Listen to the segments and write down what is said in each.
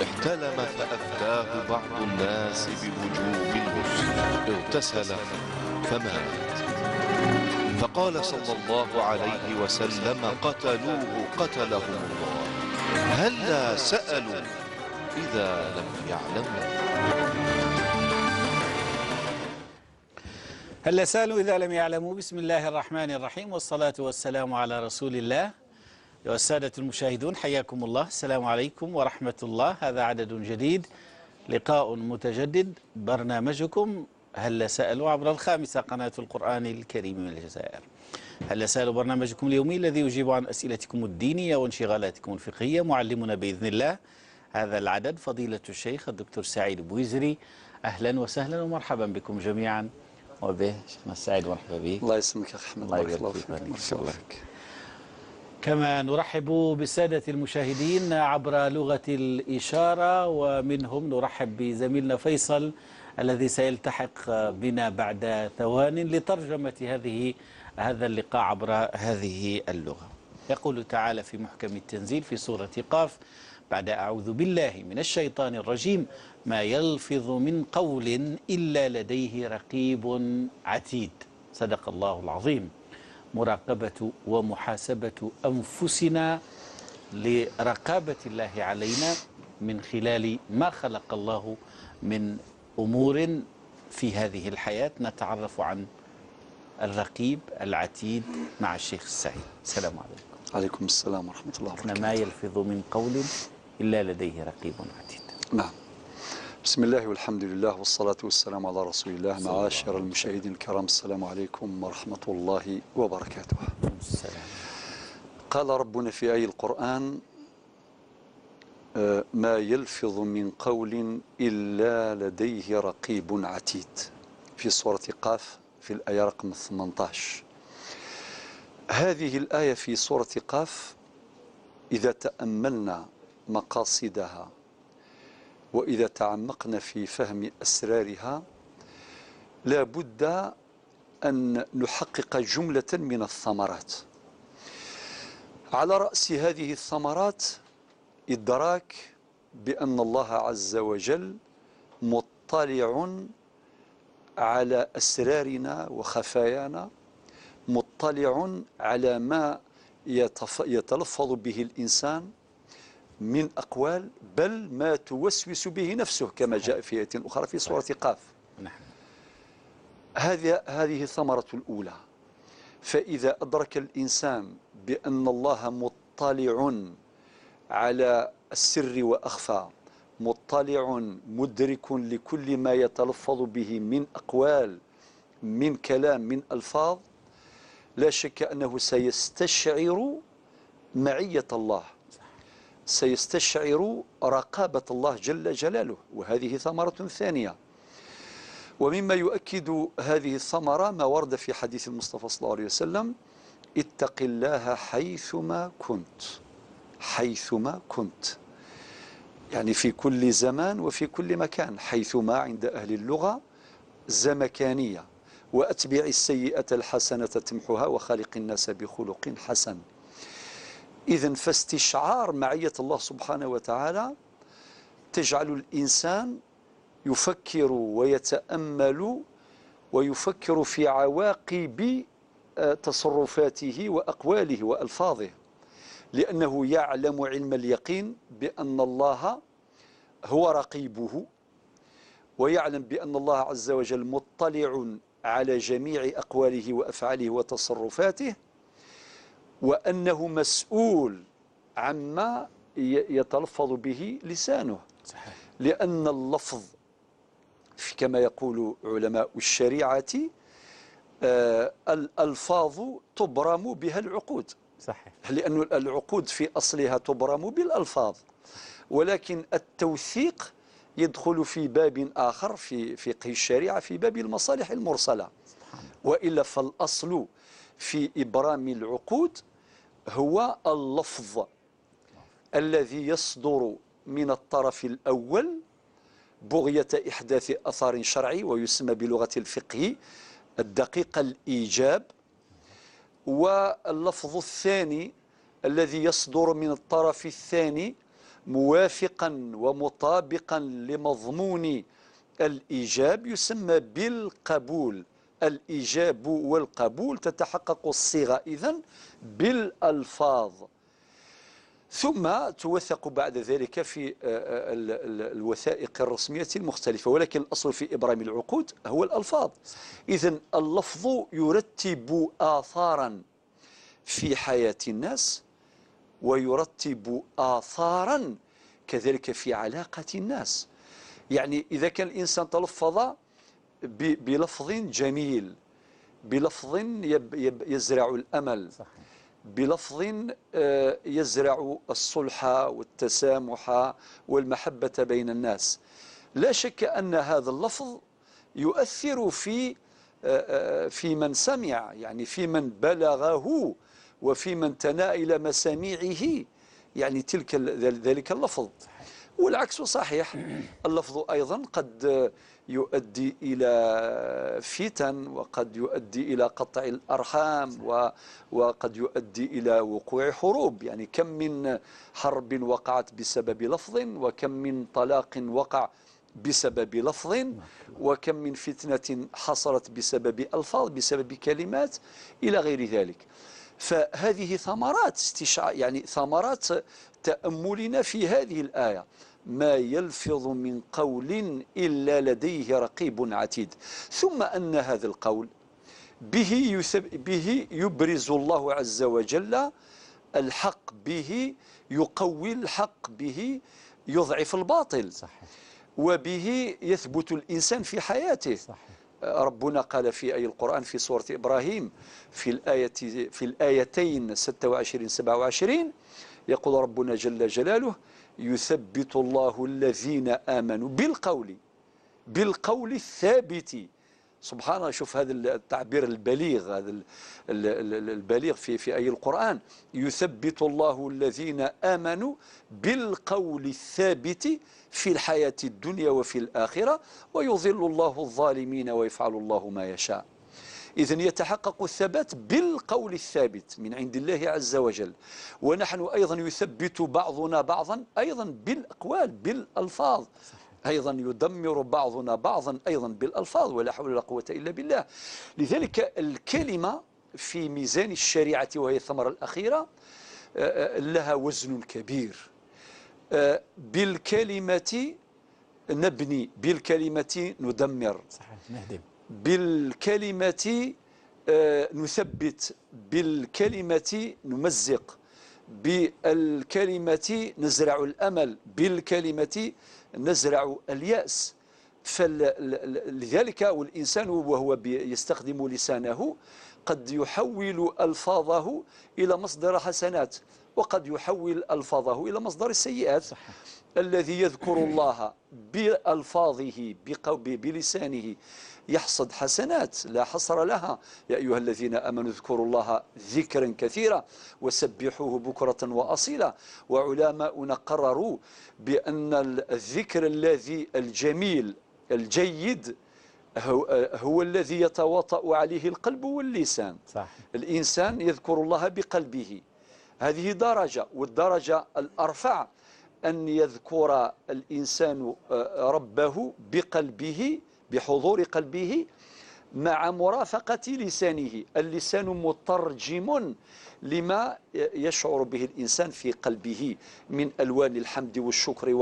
احتلم فأفتاه بعض الناس بوجوب الغسل، اغتسل فمات. فقال صلى الله عليه وسلم: قتلوه قتلهم الله، هلا سألوا إذا لم يعلموا. هلا سألوا إذا لم يعلموا. بسم الله الرحمن الرحيم، والصلاة والسلام على رسول الله. والسادة المشاهدون حياكم الله، السلام عليكم ورحمة الله. هذا عدد جديد، لقاء متجدد، برنامجكم هلا سألوا عبر الخامسة قناة القرآن الكريم من الجزائر. هلا سألوا برنامجكم اليومي الذي يجيب عن أسئلتكم الدينية وانشغالاتكم الفقهية. معلمنا بإذن الله هذا العدد فضيلة الشيخ الدكتور سعيد بويزري. أهلا وسهلا ومرحبا بكم جميعا. وبه شيخنا السعيد، مرحبا بك. الله يسلمك يا أخي أحمد، الله يبارك فيك. كما نرحب بالسادة المشاهدين عبر لغة الإشارة، ومنهم نرحب بزميلنا فيصل الذي سيلتحق بنا بعد ثوان لترجمة هذا اللقاء عبر هذه اللغة. يقول تعالى في محكم التنزيل في سورة قاف بعد أعوذ بالله من الشيطان الرجيم: ما يلفظ من قول إلا لديه رقيب عتيد. صدق الله العظيم. مراقبة ومحاسبة أنفسنا لرقابة الله علينا من خلال ما خلق الله من أمور في هذه الحياة. نتعرف عن الرقيب العتيد مع الشيخ السعيد. السلام عليكم. عليكم السلام ورحمة الله وبركاته. ما يلفظ من قول إلا لديه رقيب عتيد. نعم. بسم الله والحمد لله والصلاة والسلام على رسول الله. معاشر المشاهدين الكرام، السلام عليكم ورحمة الله وبركاته. السلام. قال ربنا في آية القرآن: ما يلفظ من قول إلا لديه رقيب عتيد، في سورة قاف في الآية رقم 18. هذه الآية في سورة قاف إذا تأملنا مقاصدها وإذا تعمقنا في فهم أسرارها لا بد أن نحقق جملة من الثمرات. على رأس هذه الثمرات إدراك بأن الله عز وجل مطلع على أسرارنا وخفايانا، مطلع على ما يتلفظ به الإنسان من أقوال، بل ما توسوس به نفسه كما جاء في آية أخرى في سورة قاف. هذه الثمرة الأولى. فإذا أدرك الإنسان بأن الله مطلع على السر وأخفى، مطلع مدرك لكل ما يتلفظ به من أقوال، من كلام، من ألفاظ، لا شك أنه سيستشعر معية الله، سيستشعر رقابة الله جل جلاله، وهذه ثمرة ثانية. ومما يؤكد هذه الثمرة ما ورد في حديث المصطفى صلى الله عليه وسلم: اتق الله حيثما كنت. حيثما كنت، يعني في كل زمان وفي كل مكان. حيثما عند أهل اللغة زمكانية. وأتبع السيئة الحسنة تمحها وخالق الناس بخلق حسن. إذن فاستشعار معية الله سبحانه وتعالى تجعل الإنسان يفكر ويتأمل ويفكر في عواقب تصرفاته وأقواله وألفاظه، لأنه يعلم علم اليقين بأن الله هو رقيبه، ويعلم بأن الله عز وجل مطلع على جميع أقواله وأفعاله وتصرفاته، وأنه مسؤول عما يتلفظ به لسانه. صحيح. لأن اللفظ كما يقول علماء الشريعة الألفاظ تبرم بها العقود. صحيح. لأن العقود في أصلها تبرم بالألفاظ، ولكن التوثيق يدخل في باب آخر في فقه الشريعة، في باب المصالح المرسلة. وإلا فالأصل في إبرام العقود هو اللفظ الذي يصدر من الطرف الأول بغية إحداث أثر شرعي، ويسمى بلغة الفقه الدقيقة الإيجاب، واللفظ الثاني الذي يصدر من الطرف الثاني موافقا ومطابقا لمضمون الإيجاب يسمى بالقبول. الإيجاب والقبول تتحقق الصيغة إذن بالألفاظ، ثم توثق بعد ذلك في الوثائق الرسمية المختلفة، ولكن الأصل في إبرام العقود هو الألفاظ. إذن اللفظ يرتب آثارا في حياة الناس، ويرتب آثارا كذلك في علاقة الناس. يعني إذا كان الإنسان تلفظ بلفظ جميل، بلفظ يزرع الأمل، بلفظ يزرع الصلح والتسامح والمحبة بين الناس، لا شك أن هذا اللفظ يؤثر في من سمع، يعني في من بلغه وفي من تنا إلى مسامعه، يعني ذلك اللفظ. والعكس صحيح، اللفظ أيضا قد يؤدي إلى فتن، وقد يؤدي إلى قطع الأرحام، وقد يؤدي إلى وقوع حروب. يعني كم من حرب وقعت بسبب لفظ، وكم من طلاق وقع بسبب لفظ، وكم من فتنة حصلت بسبب ألفاظ، بسبب كلمات، إلى غير ذلك. فهذه ثمرات يعني ثمرات تأملنا في هذه الآية: ما يلفظ من قول إلا لديه رقيب عتيد. ثم أن هذا القول به يبرز الله عز وجل الحق، به يقوي الحق، به يضعف الباطل، صحيح. وبه يثبت الإنسان في حياته، صحيح. ربنا قال في أي القرآن في سورة إبراهيم في الآيتين 26 27 يقول ربنا جل جلاله: يثبت الله الذين آمنوا بالقول الثابت. سبحان الله، شوف هذا التعبير البليغ، هذا البليغ في أي القرآن: يثبت الله الذين آمنوا بالقول الثابت في الحياة الدنيا وفي الآخرة ويضل الله الظالمين ويفعل الله ما يشاء. إذن يتحقق الثبات بالقول الثابت من عند الله عز وجل. ونحن أيضا يثبت بعضنا بعضا أيضا بالأقوال، بالألفاظ، أيضا يدمر بعضنا بعضا أيضا بالألفاظ، ولا حول ولا قوة إلا بالله. لذلك الكلمة في ميزان الشريعة وهي الثمرة الأخيرة لها وزن كبير. بالكلمة نبني، بالكلمة ندمر، صحيح، نهدم، بالكلمة نثبت، بالكلمة نمزق، بالكلمة نزرع الأمل، بالكلمة نزرع اليأس. فلذلك والإنسان وهو يستخدم لسانه قد يحول ألفاظه إلى مصدر حسنات، وقد يحول ألفاظه إلى مصدر السيئات. صحيح. الذي يذكر الله بألفاظه بلسانه يحصد حسنات لا حصر لها. يا أيها الذين آمنوا اذكروا الله ذكرا كثيرا وسبحوه بكرة وأصيلا. وعلماؤنا قرروا بأن الذكر الذي الجميل الجيد هو الذي يتواطأ عليه القلب واللسان. صح. الإنسان يذكر الله بقلبه، هذه درجة، والدرجة الأرفع أن يذكر الإنسان ربه بقلبه، بحضور قلبه مع مرافقة لسانه. اللسان مترجم لما يشعر به الإنسان في قلبه من ألوان الحمد والشكر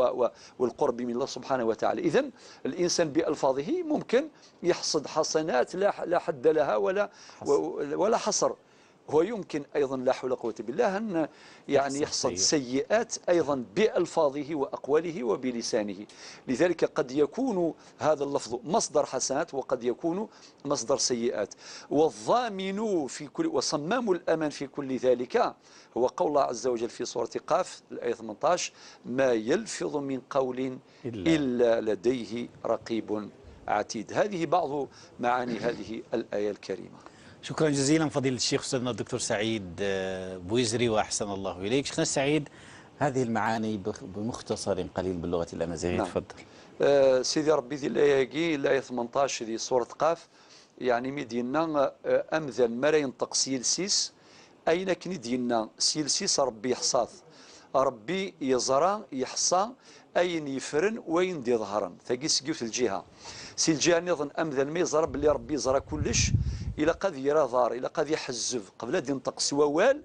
والقرب من الله سبحانه وتعالى. إذن الإنسان بألفاظه ممكن يحصد حسنات لا حد لها ولا حصر. هو يمكن أيضا لا حول ولا قوة بالله أن يعني يحصد سيئات أيضا بألفاظه وأقواله وبلسانه. لذلك قد يكون هذا اللفظ مصدر حسنات وقد يكون مصدر سيئات. والضامن في كل وصمام الأمان في كل ذلك هو قول الله عز وجل في سورة قاف الآية 18: ما يلفظ من قول إلا لديه رقيب عتيد. هذه بعض معاني هذه الآية الكريمة. شكرا جزيلا فضيلة الشيخ أستاذنا الدكتور سعيد بويزري، وأحسن الله إليك. شيخنا سعيد، هذه المعاني بمختصر قليل باللغة الأمازيغية. نعم. تفضل. سيدي ربي ذي الآية الآية 18 ذي سورة قاف، يعني ميدينا أمذن مرا ينطق سيلسيس، أين كني ديالنا سيلسيس ربي حصاث. ربي يزرى يحصى أين يفرن وين دي ظهرا ثاقي سكيوت الجهة سي الجهة نظن أمذا ما يزرى باللي ربي يزرى كلش إلا قد يرى ضار إلا قد يحزف قبل دي ينطق سواوال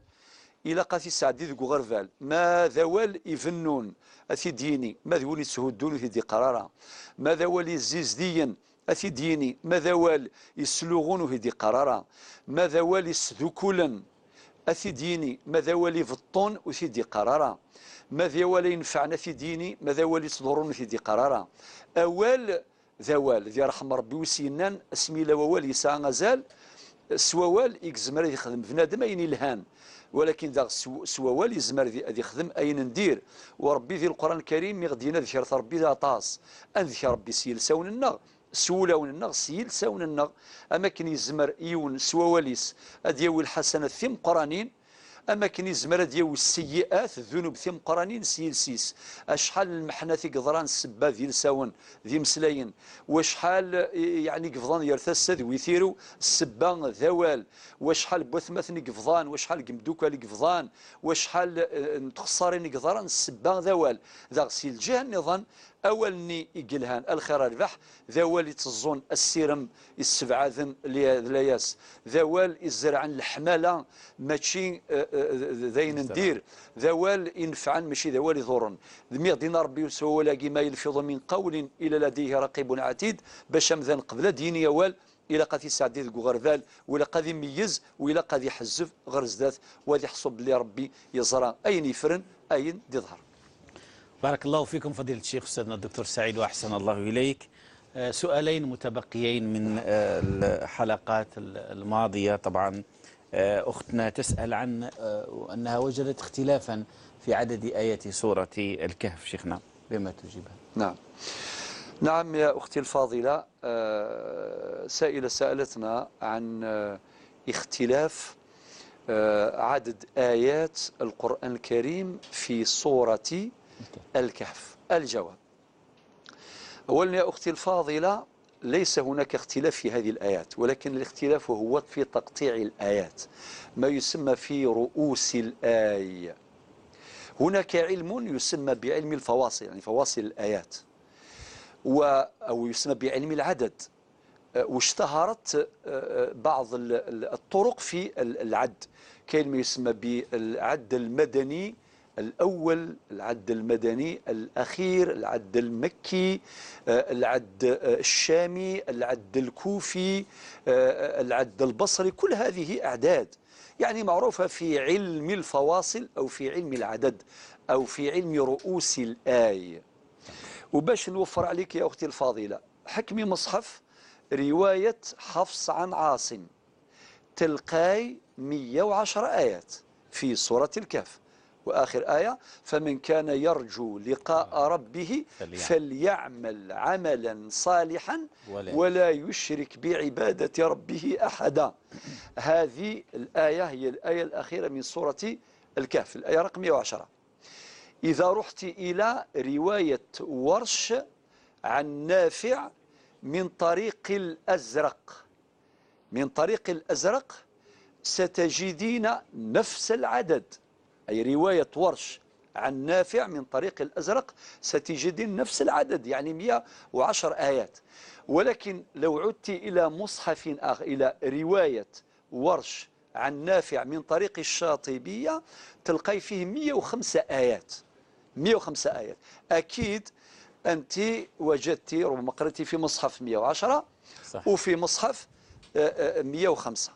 إلا قد يسعدي ذو غرفال ما ذوال يفنون أثي ديني ما ذوال يسهدون في دي قرارا ما ذوال يزيزديا أثي ديني ما ذوال يسلغون في دي قرارا ما ذوال يسذكولا أثي ديني ما ذوال يفطون وثي دي قرارا ما ذوال ينفعنا في ديني ما ذوال يصدرون في دي قرارا أول ذوال ذي رحم ربي وسينان اسمي لوال يسعى غزال سواوال يكزمر يخدم بنادم أين الهان ولكن ذا سواوال يزمر يخدم أين ندير وربي ذي القرآن الكريم يغدينا ذكر ربي ذا طاس أنذكر ربي سيل سون النغ سولاون النغ سيل سون النغ أما كان يزمر يون سواواليس أديوي الحسنات ثم قرانين أما كان يزمر ديال السيئات الذنوب ثم قرانين سيل سيس أشحال المحنة في قدران السبا ذي لساون ذي مسلاين وشحال يعني قفضان يرثس ويثيروا السبا ذوال وشحال بوثمثني قفضان وشحال قمدوكا لقفضان وشحال تخسارين قدران السبا ذوال ذا غسيل الجهة النظام أولني يقلهان الخير الربح ذوال يتزون السيرم السبعاذن لياس ذوال يزرعن الحمالة ماشي ذين ندير ذوال ينفعن ماشي ذوال يضرن دميغ دينا ربي وسوى ما يلفظ من قول إلى لديه رقيب عتيد باش أمذن قبل ديني وال إلى قد يسعدي ذو غرفال ولا قد يميز ولا قد يحزف غرز ذات وذي حصب لي ربي يزرع أين يفرن أين يظهر. بارك الله فيكم فضيلة الشيخ أستاذنا الدكتور سعيد وأحسن الله إليك. سؤالين متبقيين من الحلقات الماضية. طبعا أختنا تسأل عن أنها وجدت اختلافا في عدد آيات سورة الكهف، شيخنا بما تجيبها؟ نعم نعم يا أختي الفاضلة، سائلة سألتنا عن اختلاف عدد آيات القرآن الكريم في سورة الكهف. الجواب أولا يا أختي الفاضلة ليس هناك اختلاف في هذه الآيات، ولكن الاختلاف هو في تقطيع الآيات، ما يسمى في رؤوس الآية. هناك علم يسمى بعلم الفواصل، يعني فواصل الآيات، أو يسمى بعلم العدد، واشتهرت بعض الطرق في العد. كاين ما يسمى بالعد المدني الأول، العد المدني الأخير، العد المكي، العد الشامي، العد الكوفي، العد البصري. كل هذه أعداد يعني معروفة في علم الفواصل أو في علم العدد أو في علم رؤوس الآية. وباش نوفر عليك يا أختي الفاضلة، حكمي مصحف رواية حفص عن عاصم تلقاي 110 آيات في سورة الكهف، وآخر آية فمن كان يرجو لقاء ربه فليعمل عملا صالحا ولا يشرك بعبادة ربه أحدا. هذه الآية هي الآية الأخيرة من سورة الكهف، الآية رقم 110. إذا رحت إلى رواية ورش عن نافع من طريق الأزرق، من طريق الأزرق ستجدين نفس العدد، أي رواية ورش عن نافع من طريق الأزرق ستجدين نفس العدد، يعني 110 آيات. ولكن لو عدت إلى مصحف آخر، إلى رواية ورش عن نافع من طريق الشاطبية، تلقي فيه 105 آيات، 105 آيات. أكيد أنت وجدتي ربما قرأتي في مصحف 110 صح، وفي مصحف 105.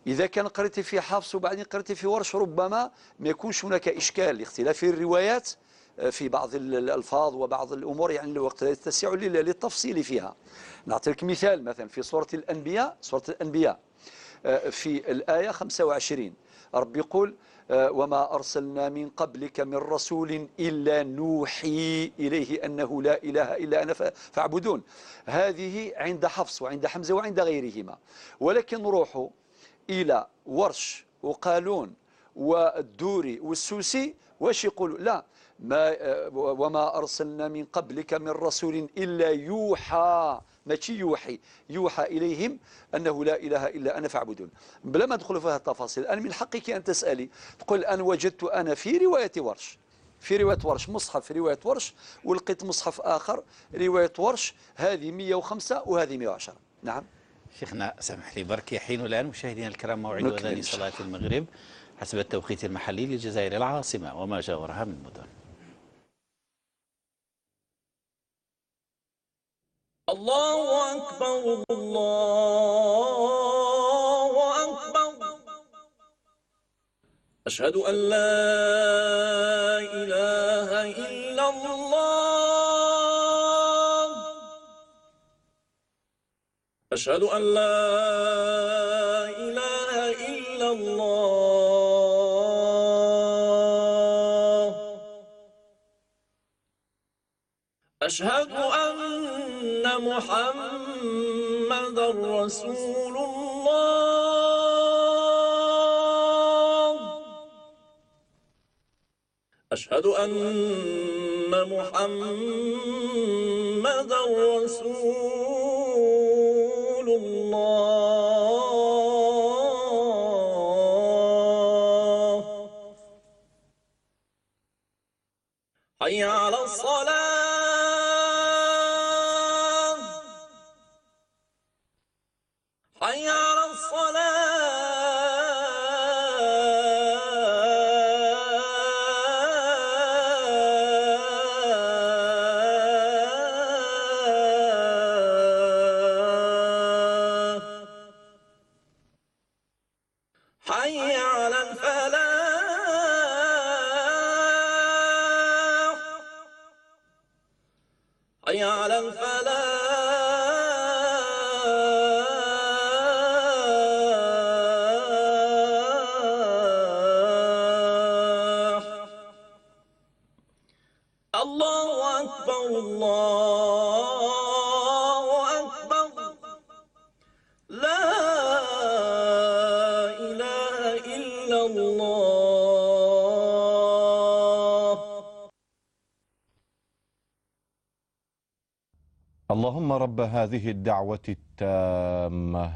إذا كان قرأتي في حفص وبعدين قرأتي في ورش ربما ما يكونش هناك إشكال لاختلاف الروايات في بعض الألفاظ وبعض الأمور، يعني الوقت لا يتسع للتفصيل فيها. نعطيك مثال، مثلا في سورة الأنبياء، سورة الأنبياء في الآية 25 رب يقول وما أرسلنا من قبلك من رسول إلا نوحي إليه أنه لا إله إلا أنا فاعبدون. هذه عند حفص وعند حمزة وعند غيرهما. ولكن روحوا إلى ورش وقالون والدوري والسوسي، واش يقولوا؟ لا، ما وما أرسلنا من قبلك من رسول إلا يوحى، ماشي يوحي، يوحى إليهم أنه لا إله إلا أنا فاعبدون. بلا ما ندخل فيها التفاصيل، الآن من حقك أن تسألي، تقول أن وجدت أنا في رواية ورش في رواية ورش، مصحف في رواية ورش، ولقيت مصحف آخر رواية ورش، هذه 105 وهذه 110. نعم شيخنا سامح لي برك، يحين الآن مشاهدينا الكرام موعد أذان صلاة المغرب حسب التوقيت المحلي للجزائر العاصمة وما جاورها من مدن. الله أكبر الله أكبر، أشهد أن لا إله إلا الله، أشهد أن لا إله إلا الله، أشهد أن محمدا رسول الله، أشهد أن محمدا رسول الله. حي على الصلاة، حي على الصلاة، حي على الفلاح، حي على الفلاح. الله أكبر الله أكبر، لا إله إلا الله. اللهم رب هذه الدعوة التامة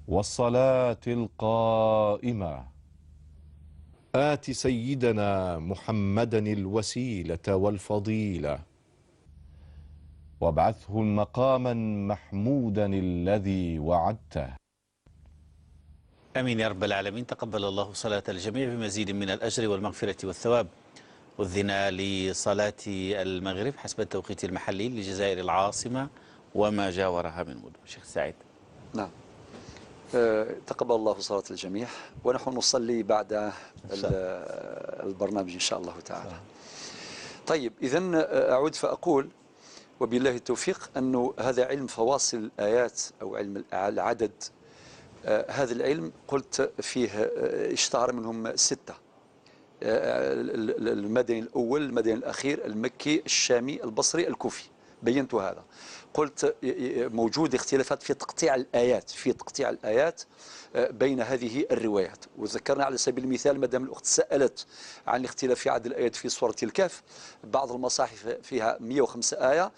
والصلاة القائمة، آت سيدنا محمدا الوسيلة والفضيلة، وابعثه مقاما محمودا الذي وعدته. آمين يا رب العالمين. تقبل الله صلاة الجميع بمزيد من الأجر والمغفرة والثواب. أذن لصلاة المغرب حسب التوقيت المحلي للجزائر العاصمة وما جاورها من مدن. شيخ سعيد. نعم، تقبل الله صلاة الجميع، ونحن نصلي بعد البرنامج إن شاء الله تعالى. طيب، إذن أعود فأقول وبالله التوفيق أنه هذا علم فواصل الآيات أو علم العدد، هذا العلم قلت فيه اشتهر منهم 6: المدني الأول، المدني الأخير، المكي، الشامي، البصري، الكوفي. بينت هذا، قلت موجود اختلافات في تقطيع الآيات، في تقطيع الآيات بين هذه الروايات. وذكرنا على سبيل المثال ما دام الأخت سألت عن الاختلاف في عدد الآيات في سورة الكهف، بعض المصاحف فيها 105 آية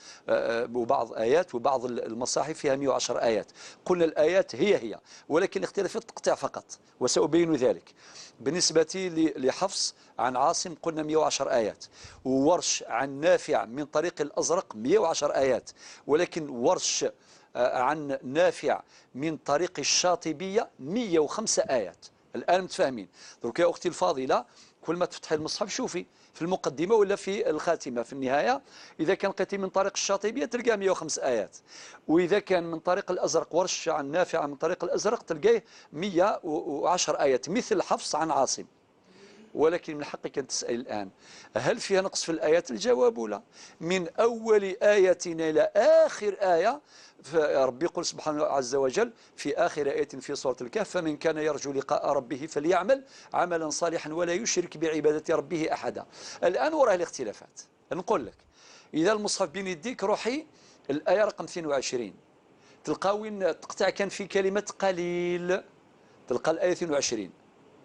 وبعض آيات، وبعض المصاحف فيها 110 آيات. قلنا الآيات هي هي، ولكن الاختلاف في التقطيع فقط، وسأبين ذلك. بالنسبة لحفص عن عاصم قلنا 110 آيات، وورش عن نافع من طريق الأزرق 110 آيات، ولكن ورش عن نافع من طريق الشاطبية 105 آيات. الآن متفاهمين؟ درك يا أختي الفاضلة كل ما تفتحي المصحف شوفي في المقدمة ولا في الخاتمة في النهاية، إذا كان لقيتي من طريق الشاطبية تلقاه 105 آيات، وإذا كان من طريق الأزرق ورش عن نافع من طريق الأزرق تلقاه 110 آيات مثل حفص عن عاصم. ولكن من حقك أن تسأل الآن هل فيها نقص في الآيات؟ الجواب لا. من أول آية إلى آخر آية، ربي يقول سبحانه عز وجل في آخر آية في سورة الكهف: فمن كان يرجو لقاء ربه فليعمل عملا صالحا ولا يشرك بعبادة ربه أحدا. الآن وراء الاختلافات نقول لك إذا المصحف بين يديك روحي الآية رقم 22 تلقى وين تقطع كان في كلمة قليل، تلقى الآية 22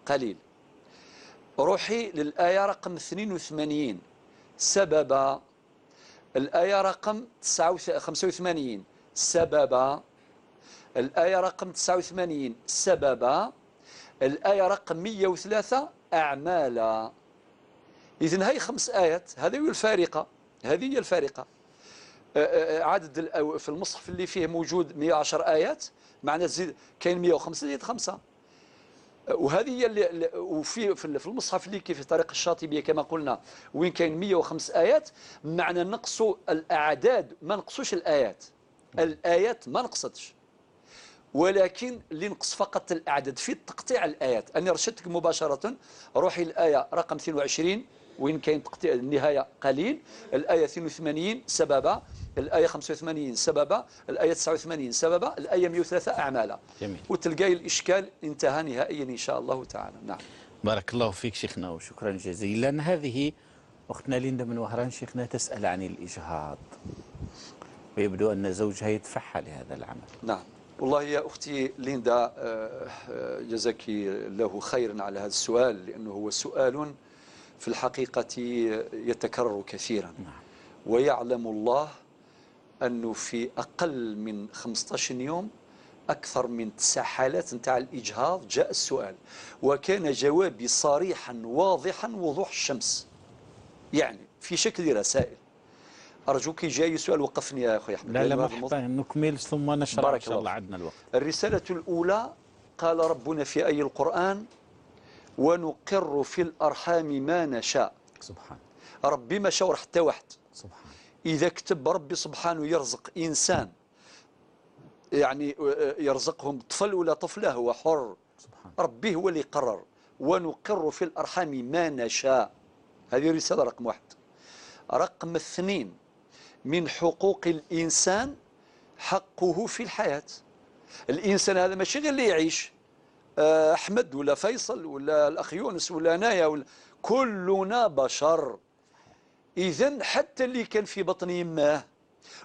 قليل. روحي للآية رقم 82 سبب، الآية رقم 85 سبب، الآية رقم 89 سبب، الآية رقم 103 أعمالا. إذن هاي 5 آيات، هذه هي الفارقة، هذه هي الفارقة. عدد في المصحف اللي فيه موجود 110 آيات، معناه تزيد كاين 105 زيد 5. وهذه هي اللي وفي في المصحف اللي كيف طريق الشاطبية كما قلنا وين كاين 105 آيات، معنى نقصوا الأعداد، ما نقصوش الآيات، الآيات ما نقصتش، ولكن اللي نقص فقط الأعداد في تقطيع الآيات. أنا رشدتك مباشرة، روحي الآية رقم 22 وين كاين تقطيع النهاية قليل، الآية 82 سببا، الآية 85 سببا، الآية 89 سببا، الآية 103 أعمالا. جميل. وتلقاي الإشكال انتهى نهائيا إن شاء الله تعالى. نعم. بارك الله فيك شيخنا وشكرا جزيلا. هذه أختنا ليندا من وهران شيخنا تسأل عن الإجهاض، ويبدو أن زوجها يدفعها لهذا العمل. نعم. والله يا أختي ليندا، جزاك الله خيرا على هذا السؤال، لأنه هو سؤال في الحقيقة يتكرر كثيرا. نعم. ويعلم الله أنه في أقل من 15 يوم أكثر من 9 حالات نتاع الإجهاض جاء السؤال، وكان جوابي صريحا واضحا وضوح الشمس، يعني في شكل رسائل. أرجوك جاي سؤال وقفني يا أخي أحمد. لا لا مرحبا، نكمل ثم نشرح إن شاء الله، عندنا الوقت. الرسالة الأولى، قال ربنا في أي القرآن: ونقر في الأرحام ما نشاء. سبحان ربي ما شاور حتى واحد. سبحان. إذا كتب ربي سبحانه يرزق إنسان، يعني يرزقهم طفل ولا طفلة، هو حر. سبحان. ربي هو اللي قرر. ونقر في الأرحام ما نشاء. هذه رسالة رقم 1. رقم 2، من حقوق الإنسان حقه في الحياة. الإنسان هذا ماشي غير اللي يعيش، أحمد ولا فيصل ولا الأخ يونس ولا أنايا ولا، كلنا بشر. إذن حتى اللي كان في بطن يماه،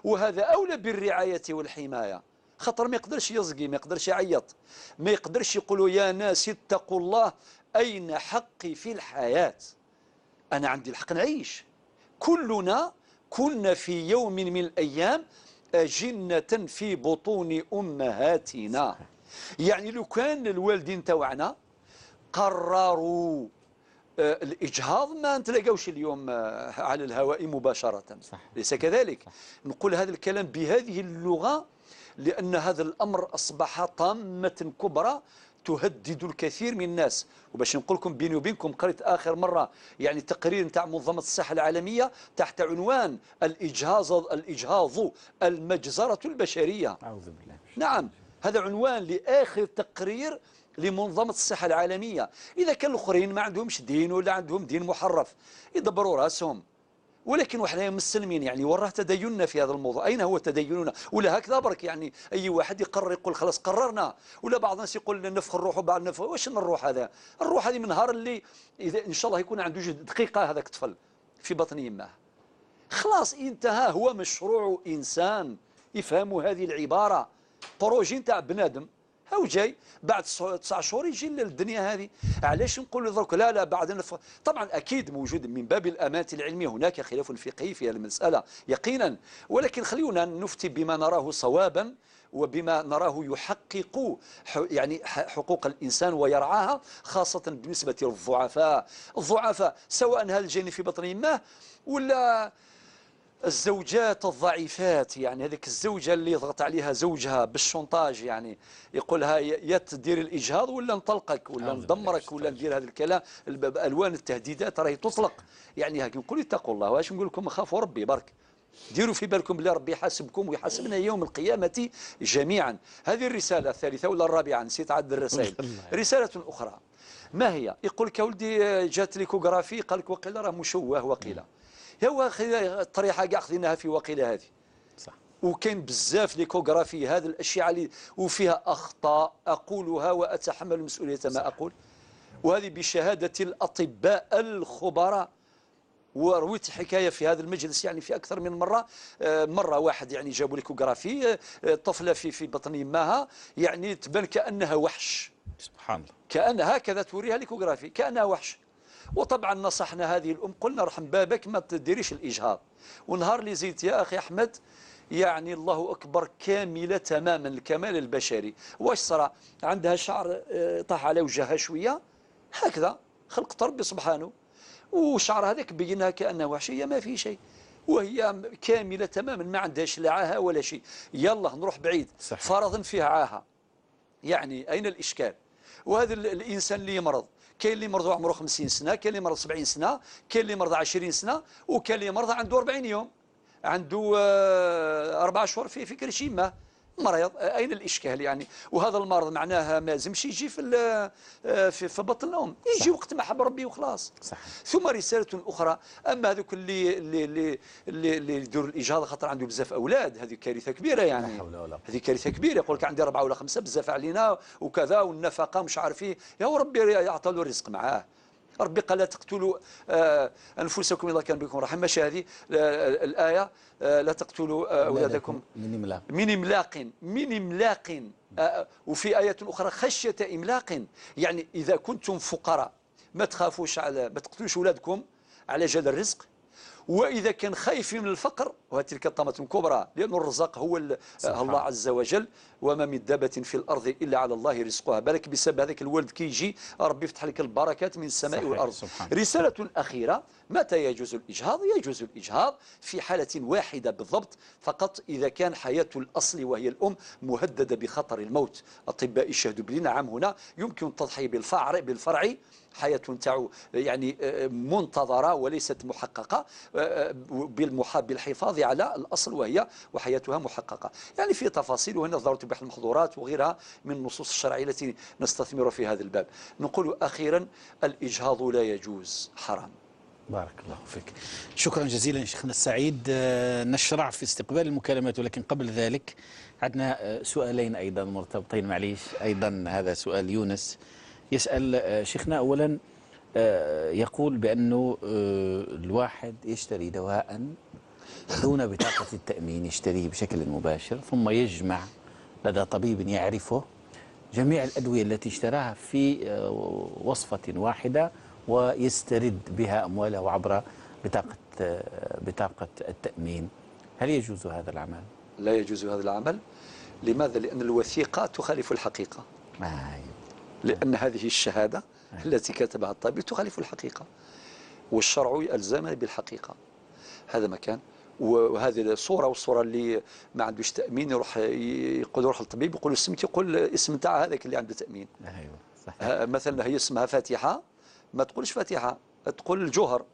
وهذا أولى بالرعاية والحماية، خاطر ما يقدرش يزقي، ما يقدرش يعيط، ما يقدرش يقولوا يا ناس اتقوا الله، أين حقي في الحياة؟ أنا عندي الحق نعيش. كلنا كنا في يوم من الأيام أجنة في بطون أمهاتنا. يعني لو كان الوالدين تاعنا قرروا الإجهاض ما نتلاقاوش اليوم على الهواء مباشرة. صح. ليس كذلك؟ صح. نقول هذا الكلام بهذه اللغة لأن هذا الأمر أصبح طامة كبرى تهدد الكثير من الناس. وباش نقول لكم بيني وبينكم، قريت آخر مرة يعني تقرير نتاع منظمة الصحة العالمية تحت عنوان الإجهاض المجزرة البشرية. أعوذ بالله. نعم، هذا عنوان لآخر تقرير لمنظمة الصحة العالمية. إذا كان الآخرين ما عندهمش دين ولا عندهم دين محرف يدبروا راسهم، ولكن وحنا مسلمين يعني وراه تديننا في هذا الموضوع. أين هو تديننا؟ ولا هكذا برك يعني أي واحد يقرر يقول خلاص قررنا، ولا بعض الناس يقول نفخ الروح وبعض نفخ. واش الروح هذا؟ الروح هذه من نهار اللي إذا إن شاء الله يكون عنده دقيقة هذاك الطفل في بطن يماه خلاص انتهى، هو مشروع إنسان. يفهموا هذه العبارة، projet نتاع بنادم هاو جاي بعد 9 شهور يجي للدنيا هذه. علاش نقول درك لا لا بعد طبعا اكيد موجود من باب الامانة العلمية هناك خلاف فقهي في المسالة يقينا، ولكن خلينا نفتي بما نراه صوابا وبما نراه يحقق يعني حقوق الانسان ويرعاها، خاصة بالنسبة للضعفاء. الضعفاء سواء هذا الجاني في بطن يماه ولا الزوجات الضعيفات، يعني هذيك الزوجة اللي يضغط عليها زوجها بال chantage، يعني يقولها يا تدير الإجهاض ولا نطلقك ولا ندمرك ولا ندير هذا الكلام، ألوان التهديدات راهي تطلق. يعني هاك نقول اتقوا الله، واش نقول لكم؟ خافوا ربي برك، ديروا في بالكم بلي ربي يحاسبكم ويحاسبنا يوم القيامة جميعا. هذه الرسالة الثالثة ولا الرابعة، نسيت عدد الرسائل. رسالة أخرى ما هي؟ يقول لك يا ولدي جات l'échographie، قال لك وقيله راه مشوه، وقيله هو الطريحه كاع خذيناها في وقيله هذه. صح. وكاين بزاف l'échographie هذه الاشعة اللي وفيها اخطاء، اقولها واتحمل مسؤولية ما اقول، وهذه بشهادة الاطباء الخبراء. ورويت حكاية في هذا المجلس يعني في اكثر من مرة. مرة واحد يعني جابوا l'échographie طفله في بطن يماها، يعني تبان كانها وحش. سبحان الله. كان هكذا توريها l'échographie كانها وحش. وطبعا نصحنا هذه الأم، قلنا رحم بابك ما تديريش الإجهاض. ونهار اللي زيت يا أخي أحمد يعني الله أكبر كاملة تماما، الكمال البشري. واش صرا؟ عندها شعر طاح على وجهها شوية هكذا، خلقت ربي سبحانه. وشعر هذاك بينها كانه وحشية، ما في شيء، وهي كاملة تماما، ما عندهاش لا عاهة ولا شيء. يلا نروح بعيد. صحيح. فرضا فيها عاهة، يعني اين الاشكال؟ وهذا الانسان اللي يمرض، كاين اللي مرض عمره 50 سنة، كاين اللي مرض 70 سنة، كاين اللي مرض 20 سنة، وكاين اللي مرض عنده 40 يوم، عنده 4 شهور في كرشيمه مريض. اين الاشكال يعني؟ وهذا المرض معناها ما لازمش يجي في بطن الام، يجي وقت ما حب ربي وخلاص. صح. ثم رسالة اخرى، اما هذوك اللي اللي اللي اللي يديروا الاجهاض خاطر عنده بزاف اولاد، هذه كارثة كبيرة يعني. هذه كارثة كبيرة، يقول لك عندي 4 ولا 5 بزاف علينا وكذا، والنفقة مش عارف ايه، يا ربي يعطى له الرزق معاه. ربي قال لا تقتلوا انفسكم اذا كان بكم رحمه، ماشي هذه الايه، لا تقتلوا اولادكم من املاق، من املاق، من املاق. وفي ايه اخرى خشية املاق، يعني اذا كنتم فقراء ما تخافوش على، ما تقتلوش اولادكم على جال الرزق، واذا كان خايفين من الفقر، وتلك الطامة الكبرى، لأن الرزاق هو الله عز وجل، وما من دابة في الأرض إلا على الله رزقها. بالك بسبب هذاك الولد كي يجي ربي يفتح لك البركات من السماء والأرض. سبحان. رسالة أخيرة، متى يجوز الإجهاض؟ يجوز الإجهاض في حالة واحدة بالضبط فقط، إذا كان حياة الأصل وهي الأم مهددة بخطر الموت. أطباء يشهدوا بلي نعم هنا يمكن التضحية بالفرع، حياة تاعو يعني منتظرة وليست محققة، بالحفاظ على الأصل وهي وحياتها محققة. يعني في تفاصيل، وهنا ضرورة تباح المحظورات وغيرها من النصوص الشرعية التي نستثمر في هذا الباب. نقول أخيرا الإجهاض لا يجوز، حرام. بارك الله فيك. شكرا جزيلا شيخنا السعيد. نشرع في استقبال المكالمات، ولكن قبل ذلك عندنا سؤالين أيضا مرتبطين، معليش. أيضا هذا سؤال يونس يسأل شيخنا أولا، يقول بأنه الواحد يشتري دواء دون بطاقة التأمين، يشتريه بشكل مباشر ثم يجمع لدى طبيب يعرفه جميع الأدوية التي اشتراها في وصفة واحدة ويسترد بها أمواله عبر بطاقة التأمين. هل يجوز هذا العمل؟ لا يجوز هذا العمل. لماذا؟ لأن الوثيقة تخالف الحقيقة. لأن هذه الشهادة التي كتبها الطبيب تخالف الحقيقة، والشرع ألزمنا بالحقيقة. هذا مكان. وهذه الصورة، والصورة اللي ما عندوش تأمين يروح يقول يروح للطبيب يقول له اسمك، يقول اسم تاع هذاك اللي عنده تأمين. أيوة صح. مثلا هي اسمها فاتحة، ما تقولش فاتحة، تقول الجوهر.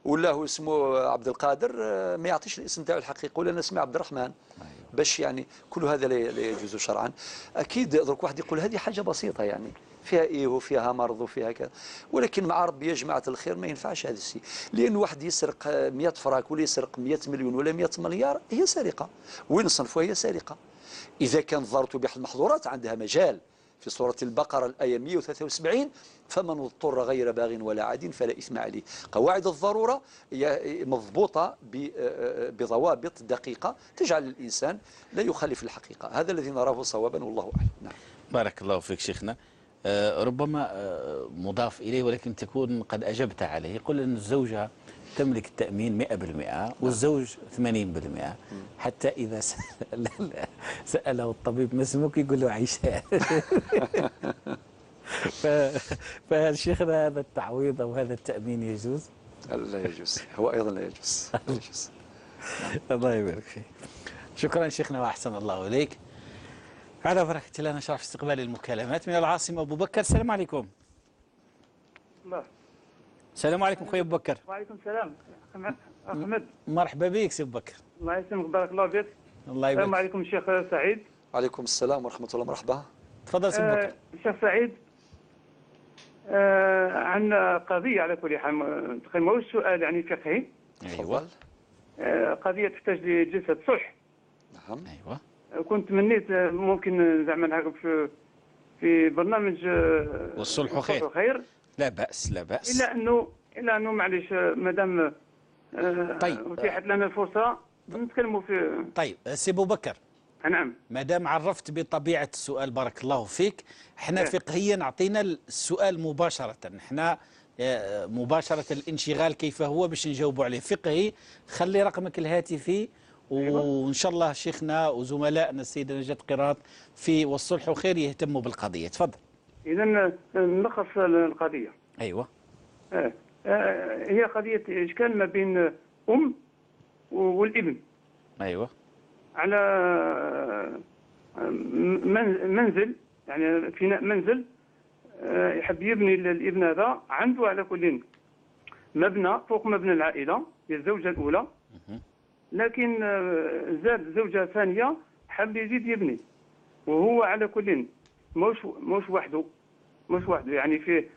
ولا هو اسمه عبد القادر، ما يعطيش الاسم تاعو الحقيقي، ولا انا اسمي عبد الرحمن. أيوة. باش يعني كل هذا لا يجوز شرعا. اكيد درك واحد يقول هذه حاجة بسيطة يعني فيها ايه وفيها مرض وفيها كذا، ولكن مع ربي يا جماعة الخير ما ينفعش هذا الشيء، لان واحد يسرق 100 فراك ولا يسرق 100 مليون ولا 100 مليار هي سرقه، وين صنفوها هي سرقه. اذا كان ضرورة تبيح المحظورات عندها مجال في سورة البقرة الآية 173، فمن اضطر غير باغ ولا عاد فلا إثم عليه. قواعد الضرورة مضبوطة بضوابط دقيقة تجعل الإنسان لا يخالف الحقيقة. هذا الذي نراه صوابا والله أعلم. نعم. بارك الله فيك شيخنا. ربما مضاف إليه ولكن تكون قد أجبت عليه. يقول أن الزوجة تملك التأمين 100% والزوج 80%، حتى إذا سأله الطبيب ما اسمك يقول له عيشان. فهل شيخنا هذا التعويض أو هذا التأمين يجوز؟ لا يجوز، هو أيضا لا يجوز. لا يجوز. الله يبارك فيك. شكرا شيخنا وأحسن الله إليك. على بركة الله نشرف استقبال المكالمات من العاصمة أبو بكر. السلام عليكم. الله. السلام عليكم خويا أبو بكر. وعليكم السلام أحمد. مرحبا بك سي أبو بكر. الله يسلمك، بارك الله فيك. الله يبارك. السلام عليكم الشيخ سعيد. وعليكم السلام ورحمة الله، مرحبا. تفضل سي أبو بكر. الشيخ سعيد، عندنا قضية على كل حال، تقريبا ماهوش سؤال يعني فقهي. أيوه. قضية تحتاج لجلسة صلح. نعم. أيوه. كنت منيت ممكن زعما نعقب في برنامج والصلح خير. خير. لا بأس لا بأس. إلا أنه معليش مادام طيب أتيحت لنا الفرصة نتكلموا في. طيب سي أبو بكر. نعم. مادام عرفت بطبيعة السؤال بارك الله فيك، احنا فقهيا أعطينا السؤال مباشرة، احنا مباشرة الانشغال كيف هو باش نجاوبوا عليه فقهي. خلي رقمك الهاتفي وإن شاء الله شيخنا وزملائنا السيدة نجاة قراط في والصلح خير يهتموا بالقضية. تفضل. إذا نلخص القضية. أيوة. هي قضية اشكال ما بين ام والابن. ايوه. على منزل، يعني فناء منزل يحب يبني الابن هذا، عنده على كل مبنى فوق مبنى العائلة للزوجة الاولى، لكن زاد زوجه ثانية حب يزيد يبني، وهو على كل موش وحده، مش وحده، يعني فيه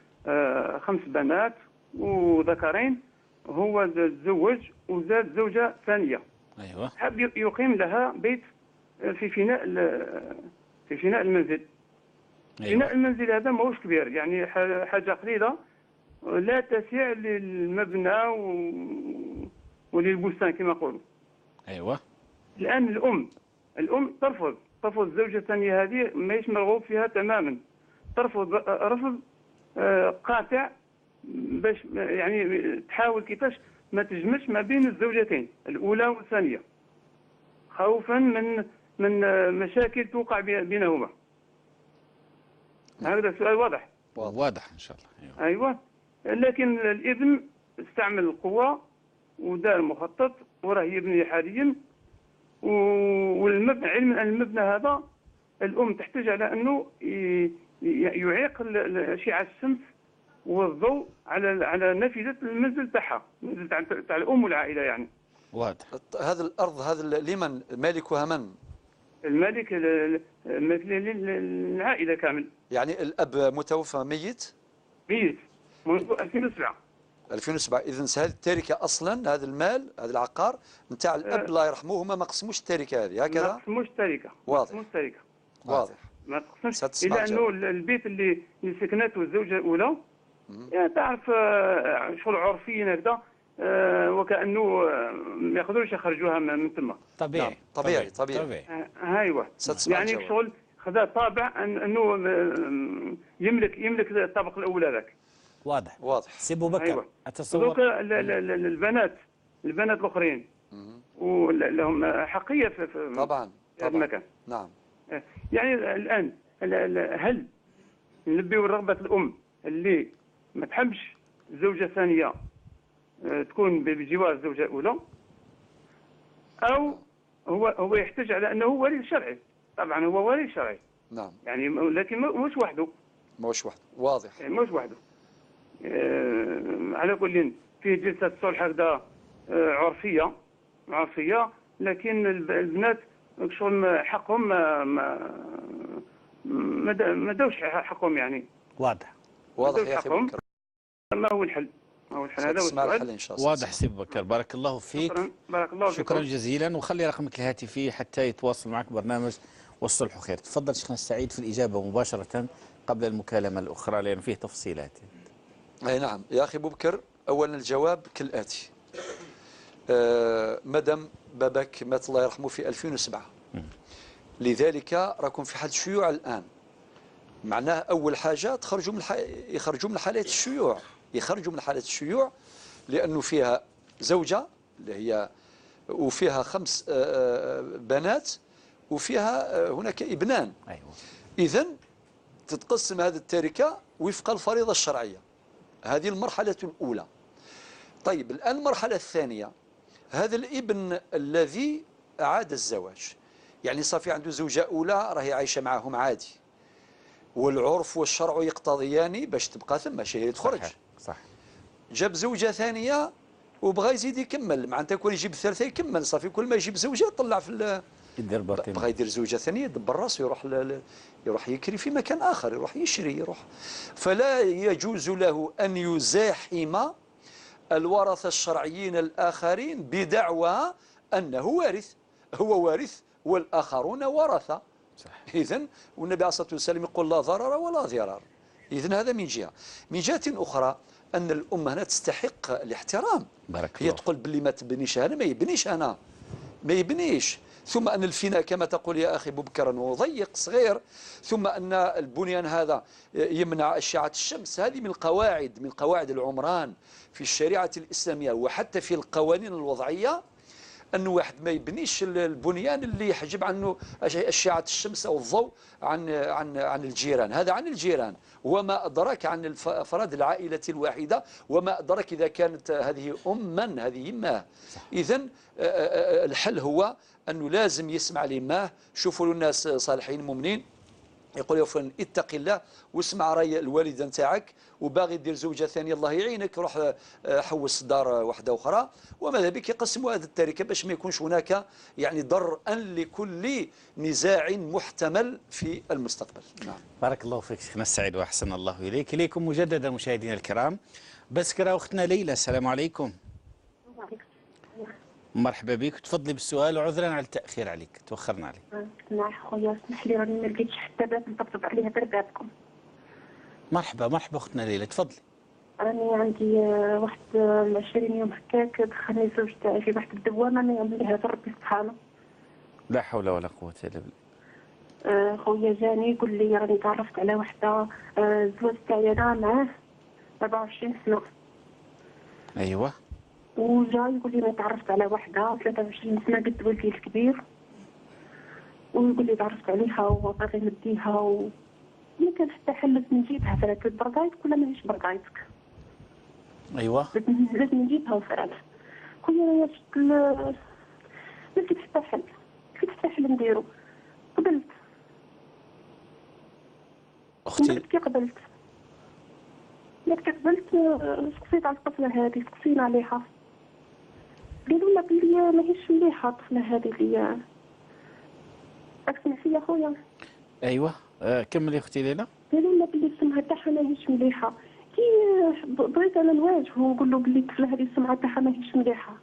5 بنات وذكرين، هو تزوج وزاد زوجة ثانية. ايوه. حب يقيم لها بيت في فناء في فناء المنزل. أيوة. فناء المنزل هذا ماهوش كبير، يعني حاجة قليلة لا تسع للمبنى وللبستان كما نقولوا. ايوه. الآن الأم ترفض الزوجة الثانية هذه، ماهيش مرغوب فيها تماما، ترفض رفض قاطع، باش يعني تحاول كيفاش ما تجمعش ما بين الزوجتين الأولى والثانية، خوفا من مشاكل توقع بينهما. هذا السؤال واضح؟ واضح إن شاء الله. أيوة. لكن الابن استعمل القوة ودار مخطط وراه يبني حاليا، والمبنى، علما أن المبنى هذا الأم تحتاج على أنه يعيق أشعة الشمس والضوء على نافذة المنزل تاعها، المنزل تاع الأم والعائلة يعني. واضح. هذا الأرض هذا لمن مالكها؟ من؟ المالك العائلة كامل. يعني الأب متوفى ميت؟ ميت منذ 2007. 2007. إذن هذه التركة أصلا، هذا المال، هذا العقار نتاع الأب الله يرحمه، هما ما قسموش التركة هذه هكذا؟ ما قسموش التركة. واضح. ما قسموش التركة. واضح. ما تقسمش، إلا أنه البيت اللي سكنته الزوجة الأولى، يعني تعرف شغل عرفيا هكذا، وكأنه ما يقدروش يخرجوها من تما. طبيعي. طبيعي طبيعي. ايوه. يعني شغل خذا طابع انه يملك الطابق الاول هذاك. واضح. واضح. سي ابو بكر. أيوة. اتصور البنات الاخرين ولهم حقية في طبعا هذا المكان. نعم. يعني الان هل نلبيو رغبة الام اللي ما تحبش الزوجة الثانية تكون بجوار الزوجة الاولى، او هو يحتج على انه ولي شرعي؟ طبعا هو ولي شرعي. نعم. يعني لكن مش وحده. مش وحده. واضح. يعني مش وحده. على كل فيه جلسه صلح هكذا عرفية، لكن البنات شغل حقهم ما داوش حقهم يعني. واضح. واضح يا اخي بكر. ما هو الحل؟ ما هو الحل؟ هذا هو الحل ان شاء الله. واضح سي بكر، بارك الله فيك. شكرا، بارك الله فيك. شكرا جزيلا، وخلي رقمك الهاتفي حتى يتواصل معك برنامج والصلح خير. تفضل شيخنا السعيد في الإجابة مباشرة قبل المكالمة الأخرى لأن فيه تفصيلات. أي نعم يا أخي أبو بكر، أولا الجواب كالآتي. مادام باباك مات الله يرحمه في 2007، لذلك راكم في حالة شيوع الآن. معناه أول حاجة تخرجوا من يخرجوا من حالة الشيوع، يخرجوا من حالة الشيوع، لأنه فيها زوجة اللي هي، وفيها 5 بنات، وفيها هناك ابنان. أيوة. إذن تتقسم هذه التركة وفق الفريضة الشرعية. هذه المرحلة الأولى. طيب الآن المرحلة الثانية، هذا الابن الذي أعاد الزواج، يعني صافي عنده زوجة أولى راهي عايشة معهم عادي، والعرف والشرع يقتضيان باش تبقى ثم، ماشي هي تخرج. صح. صح. جاب زوجة ثانية وبغى يزيد يكمل، معناتها كون يجيب الثالثة يكمل، صافي كل ما يجيب زوجة طلع في يدير باطل. بغى يدير زوجة ثانية يدبر راسه، يروح يروح يكري في مكان آخر، يروح يشري، يروح. فلا يجوز له أن يزاحم الورثة الشرعيين الآخرين بدعوى أنه وارث، هو وارث والآخرون ورثة. إذن والنبي عليه الصلاة والسلام يقول لا ضرر ولا ضرار. إذن هذا من جهة. من جهة أخرى أن الأم هنا تستحق الاحترام. بارك هي الله. تقول باللي ما تبنيش هنا ما يبنيش هنا، ما يبنيش. ثم أن الفناء كما تقول يا أخي أبو بكر أنه ضيق صغير، ثم أن البنيان هذا يمنع أشعة الشمس. هذه من القواعد، من قواعد العمران في الشريعة الإسلامية وحتى في القوانين الوضعية، أنه واحد ما يبنيش البنيان اللي يحجب عنه أشعة الشمس أو الضوء عن عن عن الجيران، هذا عن الجيران، وما أدراك عن أفراد العائلة الواحدة، وما أدراك إذا كانت هذه أما هذه يماه. إذا الحل هو أنه لازم يسمع ليماه، شوفوا له الناس صالحين مؤمنين، يقول يا فلان اتق الله واسمع راي الوالدة نتاعك، وباغي دير زوجه ثانية الله يعينك، روح حوس دار واحدة اخرى، وماذا بك يقسموا هذه التركة باش ما يكونش هناك يعني ضرءا لكل نزاع محتمل في المستقبل. نعم. بارك الله فيك شيخنا السعيد واحسن الله اليك. اليكم مجددا مشاهدينا الكرام بسكره اختنا ليلى، السلام عليكم. وعليكم. مرحبا بك، تفضلي بالسؤال وعذرا على التاخير عليك، توخرنا عليك. سمح خويا، اسمح لي راني ما لقيتش حتى باب نطبطب عليه غير بابكم. مرحبا مرحبا اختنا ليلى، تفضلي. راني عندي واحد 20 يوم هكاك دخلني الزوج تاعي في واحد الدوامة ما يعمل لها غير ربي سبحانه. لا حول ولا قوة الا بالله. خويا جاني يقول لي راني تعرفت على وحده، الزواج تاعي انا معاه 24 سنة. ايوه. وجا يقول لي انا تعرفت على وحده 23 سنة قد ولدي الكبير، ويقول لي تعرفت عليها وباغي نديها و ما كان حتى حل نجيبها فرات برضايتك ولا ماهيش برضايتك. ايوه لازم نجيبها وفرات. خويا انا شفت ما لقيت حتى حل، لقيت حتى حل نديرو. قبلت اختي، كي قبلت قبلت سقسيت على الطفلة هذه، سقسينا عليها، قالوا لنا بلي ماهيش مليحة الطفلة هذه اللي راك تسمع فيا خويا. ايوه كملي اختي ليلى. قالوا لنا بلي السمعة تاعها ماهيش مليحة، كي بغيت انا نواجهه ونقول له بلي الطفلة هذه السمعة تاعها ماهيش مليحة،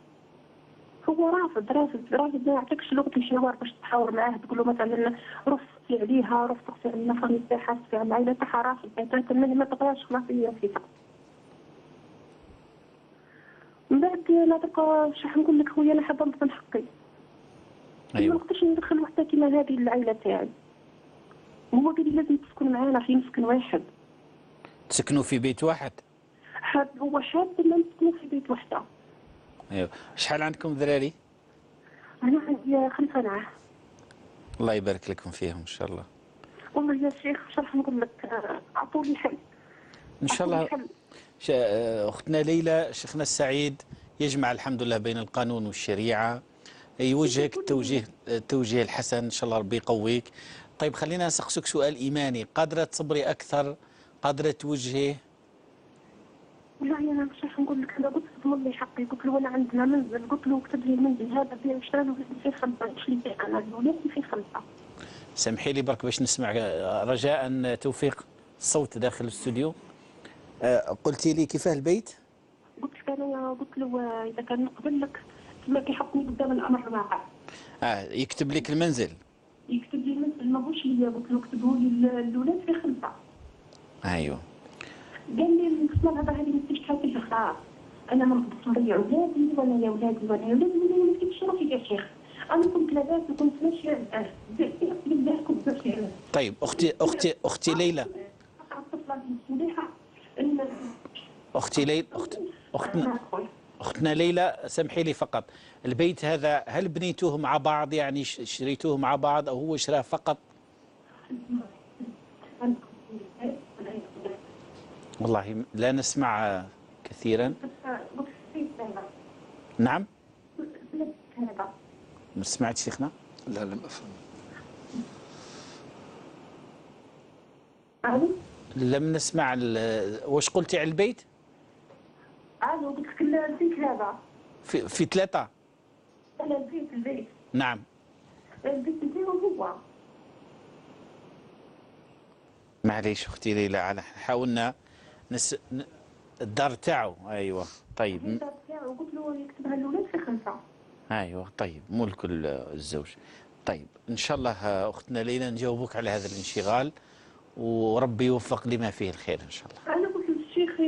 هو رافض رافض رافض، ما يعطيكش لغة الحوار باش تحاور معاه، تقول له مثلا روح سقسي عليها، روح سقسي على la famille تاعها، سقسي على العائلة تاعها، رافض ما تبغاش خلاص هي فيها. من بعد لا تبقى شحال نقول لك خويا، انا حابة نضمن حقي. ايوه. ما نقدرش ندخل وحده كيما هذه للعائلة تاعي. هو قال لي لازم تسكن معانا في مسكن واحد. تسكنوا في بيت واحد؟ حاب هو حاب ان نسكنوا في بيت وحده. ايوه. شحال عندكم ذراري؟ انا عندي 5 معاه. الله يبارك لكم فيهم ان شاء الله. والله يا شيخ واش راح نقول لك، اعطوني حل. ان شاء الله. اختنا ليلى، شيخنا السعيد يجمع الحمد لله بين القانون والشريعة، يوجهك التوجيه الحسن، ان شاء الله ربي يقويك. طيب خلينا نسقسك سؤال ايماني، قادرة تصبري اكثر؟ قادرة توجهيه؟ والله انا مش راح نقول لك، انا قلت ضمن لي حقي، قلت له انا عندنا منزل، قلت له اكتب لي المنزل هذا بيع وشرا ولادي فيه 5، شريت انا ولادي فيه 5. سامحي لي برك باش نسمع رجاء توفيق الصوت داخل الاستوديو. قلتي لي كيفاه البيت؟ قلت لك انا، قلت له اذا كان نقبل لك تما كيحطني قدام الامر الواقع. يكتب لك المنزل؟ يكتب لي المنزل، ماهوش ليا، قلت له اكتبه لي الاولاد في 5. ايوه. قال لي الخصنا هذا هذه ما تشتغلش خلاص، انا ما نقدرش نضيع ولادي ولا يا ولادي ولا يا ولادي ولا ما نكتبش روحي يا شيخ، انا كنت لاباس وكنت ماشية بالله كنت ماشية. طيب اختي اختي اختي ليلى، اختي ليلى، اختنا اختنا ليلى سامحي لي فقط، البيت هذا هل بنيتوه مع بعض؟ يعني شريتوه مع بعض او هو شراه فقط؟ والله لا نسمع كثيرا. نعم؟ ما سمعت شيخنا؟ لا لم أفهم. لم نسمع. واش قلتي على البيت؟ الو، قلت لك البيت هذا في 3. لا البيت البيت. نعم. البيت نتاعو هو. معليش اختي ليلى، على حاولنا الدار تاعو. ايوه طيب. الدار تاعو قلت له يكتبها الاولاد في 5. ايوه طيب، ملك الزوج. طيب ان شاء الله اختنا ليلى نجاوبك على هذا الانشغال، وربي يوفق لما فيه الخير ان شاء الله. انا قلت للشيخ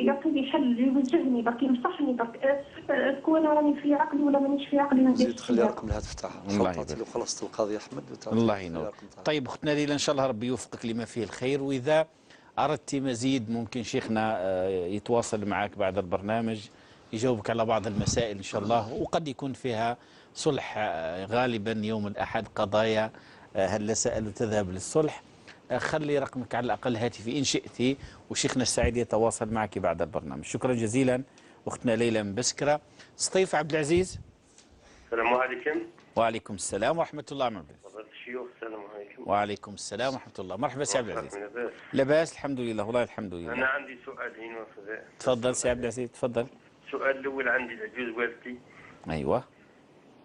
يعطيني حل، يوجهني برك، ينصحني برك، est-ce que انا راني في عقلي ولا مانيش في عقلي. زيد تخلي رقم الهاتف تاعها. الله يبارك. خلصت القضية احمد. الله ينور. طيب اختنا ليلى ان شاء الله ربي يوفقك لما فيه الخير، واذا اردت مزيد ممكن شيخنا يتواصل معك بعد البرنامج، يجاوبك على بعض المسائل ان شاء الله، وقد يكون فيها صلح غالبا يوم الأحد قضايا هل سألوا تذهب للصلح. خلي رقمك على الأقل هاتفي إن شئتي، وشيخنا السعيد يتواصل معك بعد البرنامج. شكرا جزيلا أختنا ليلى من بسكرة. سطيف عبد العزيز. السلام عليكم. وعليكم السلام ورحمة الله وبركاته. الشيوخ السلام عليكم. وعليكم السلام ورحمة الله. مرحبا سي عبد العزيز. لاباس الحمد لله، والله الحمد لله. أنا عندي سؤالين. تفضل سي عبد العزيز، تفضل. السؤال الأول، عندي العجوز والدتي. أيوه.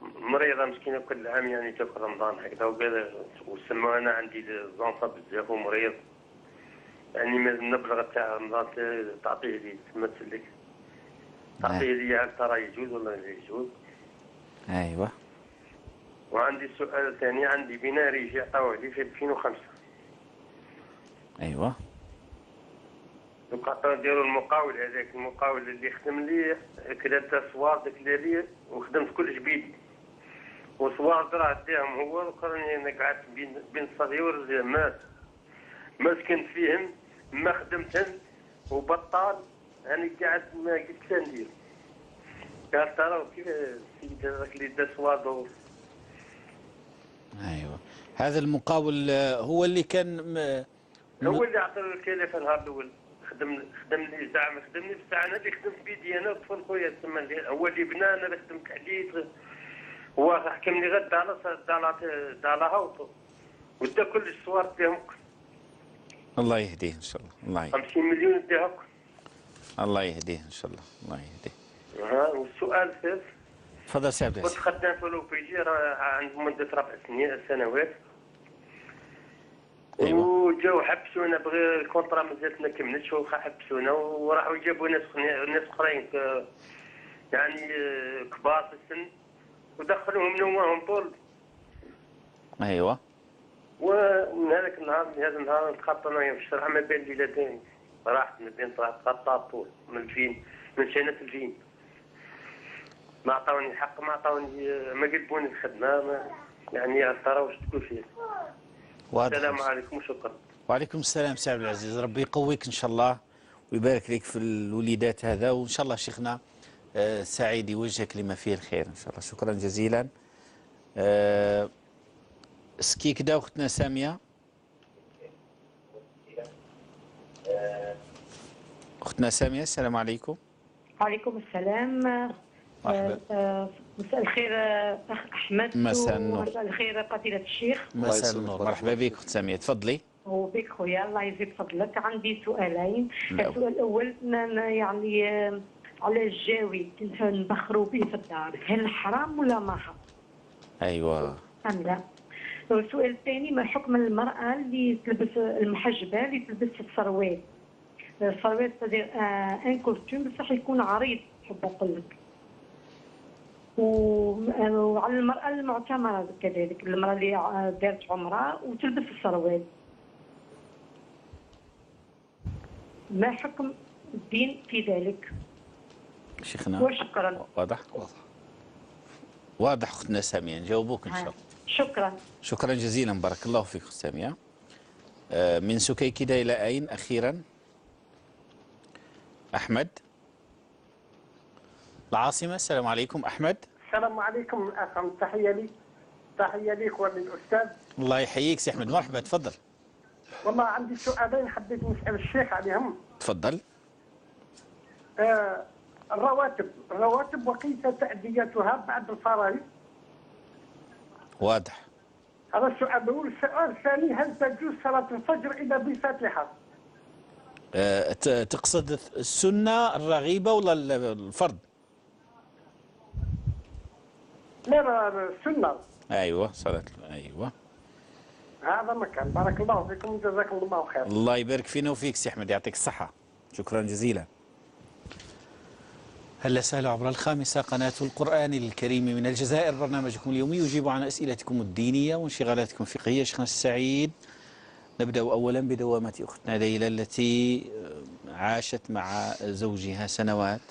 مريضة مسكينة كل عام يعني تاكل رمضان هكذا وقال وسموها. أنا عندي les enfants بزاف ومريض، يعني المبلغ تاع رمضان تعطيه لي تمثل لك تعطيه لي، هل ترى يجوز ولا لا يجوز؟ أيوه. وعندي سؤال ثاني، عندي بناء ريجي عطاوه لي في 2005. ايوه. دوك ديالو المقاول، هذاك المقاول اللي خدم لي كلا صوار كلا لي وخدمت كلش بيدي، وصوار راه داهم هو. دوك راني انا قعدت بين الصغير والرجال، ما سكنت فيهم، ما خدمتهم وبطال، انا قاعد ما قلت لا ندير. قال ترى كيف السيد هذاك اللي دا صوار. ايوه، هذا المقاول هو اللي كان هو اللي عطى الكلفة النهار الاول. خدم لي زعما خدمني بصح انا اللي خدمت بيدي انا وطفل خويا تما، هو اللي بنى انا اللي خدمت عليه. هو حكمني غير دالها ودا كل الصور ديهم. الله يهديه ان شاء الله. الله يهديه. 50 مليون داها. الله يهديه ان شاء الله، الله يهديه. والسؤال الثالث. تفضل سي عبد العزيز. كنت خدام في l'OPG عند مدة 4 سنوات. أيوة. وجاو حبسونا، بغير ال contrat مازالت ما كملتش وحبسونا، وراحوا جابوا ناس اخرين يعني كبار في السن ودخلوهم نومهم طول. ايوه. ومن هذاك النهار لهذا النهار نتخطى انا في الشارع ما بين ليلتين، راحت ما بين تغطى طول من 2000، من سنة 2000. ما عطاوني الحق، ما عطاوني، ما قلبوني الخدمة، ما يعني ترى واش تقول فيه. واضح. السلام عليكم وشكرا. وعليكم السلام سي عبد العزيز، ربي يقويك ان شاء الله ويبارك لك في الوليدات هذا، وان شاء الله شيخنا سعيد يوجهك لما فيه الخير ان شاء الله. شكرا جزيلا. سكيكدا اختنا سامية. اختنا سامية السلام عليكم. وعليكم السلام. مرحبا. مساء الخير اخ احمد. مساء النور. مساء الخير فضيلة الشيخ. مساء النور، مرحبا بك اخت سامية، تفضلي. وبك خويا الله يزيد فضلك. عندي سؤالين. السؤال الاول يعني على الجاوي كنت نبخروا به في الدار، هل حرام ولا ما حرام؟ ايوه ام لا؟ والسؤال الثاني، ما حكم المرأة اللي تلبس المحجبة اللي تلبس السروال؟ السروال c'est-à-dire un costume بصح يكون عريض، نحب نقول لك. وعلى المرأة المعتمرة كذلك، المرأة اللي دارت عمرة وتلبس السروال، ما حكم الدين في ذلك؟ شيخنا وشكرا. واضح؟ واضح اختنا سامية، نجاوبوك ان شاء الله. شكرا. شكرا جزيلا، بارك الله فيك اخت سامية. من سكيكدة إلى أين أخيرا؟ أحمد العاصمة. السلام عليكم أحمد. السلام عليكم أخ، تحية لي، تحية ليك وللأستاذ. الله يحييك سي أحمد، مرحبا تفضل. والله عندي سؤالين حبيت نسأل الشيخ عليهم. تفضل. الرواتب وكيف تأديتها بعد الفرائض؟ واضح. هذا السؤال الأول. السؤال الثاني، هل تجوز صلاة الفجر إلا بالفاتحة؟ تقصد السنة الرغيبة ولا الفرض؟ لا السنة. أيوة صلاة، أيوة. هذا مكان. بارك الله فيكم وجزاكم الله خير. الله يبارك فينا وفيك سي أحمد، يعطيك الصحة. شكرا جزيلا. هلا سهلا عبر الخامسة قناة القرآن الكريم من الجزائر، برنامجكم اليومي يجيب عن أسئلتكم الدينية وانشغالاتكم الفقهية. شيخنا السعيد، نبدأ أولا بدوامة أختنا ليلى التي عاشت مع زوجها سنوات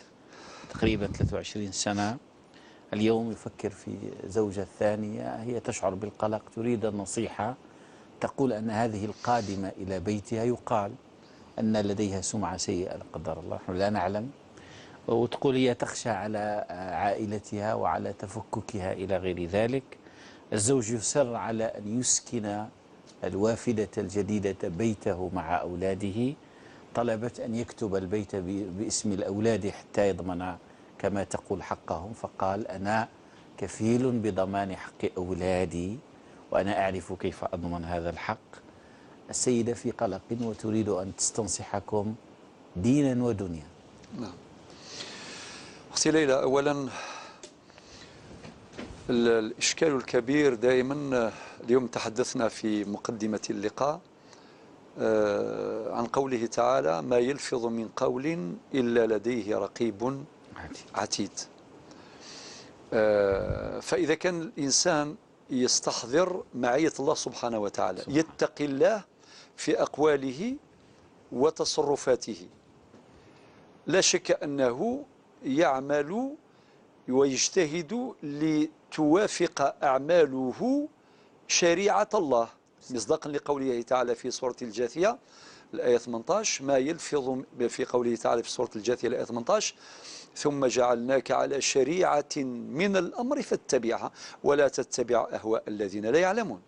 تقريبا 23 سنة، اليوم يفكر في زوجة ثانية، هي تشعر بالقلق، تريد النصيحة، تقول أن هذه القادمة إلى بيتها يقال أن لديها سمعة سيئة لا قدر الله، نحن لا نعلم، وتقول هي تخشى على عائلتها وعلى تفككها إلى غير ذلك. الزوج يصر على أن يسكن الوافدة الجديدة بيته مع أولاده. طلبت أن يكتب البيت باسم الأولاد حتى يضمن كما تقول حقهم، فقال أنا كفيل بضمان حق أولادي وأنا أعرف كيف أضمن هذا الحق. السيدة في قلق وتريد أن تستنصحكم دينا ودنيا. نعم أختي ليلى، أولا الإشكال الكبير دائما، اليوم تحدثنا في مقدمة اللقاء عن قوله تعالى ما يلفظ من قول إلا لديه رقيب عتيد. فإذا كان الإنسان يستحضر معية الله سبحانه وتعالى، يتقي الله في أقواله وتصرفاته، لا شك أنه يعمل ويجتهد لتوافق أعماله شريعة الله، مصداقا لقوله تعالى في سورة الجاثية الآية 18، ما يلفظ، في قوله تعالى في سورة الجاثية الآية 18، ثم جعلناك على شريعة من الأمر فاتبعها ولا تتبع أهواء الذين لا يعلمون.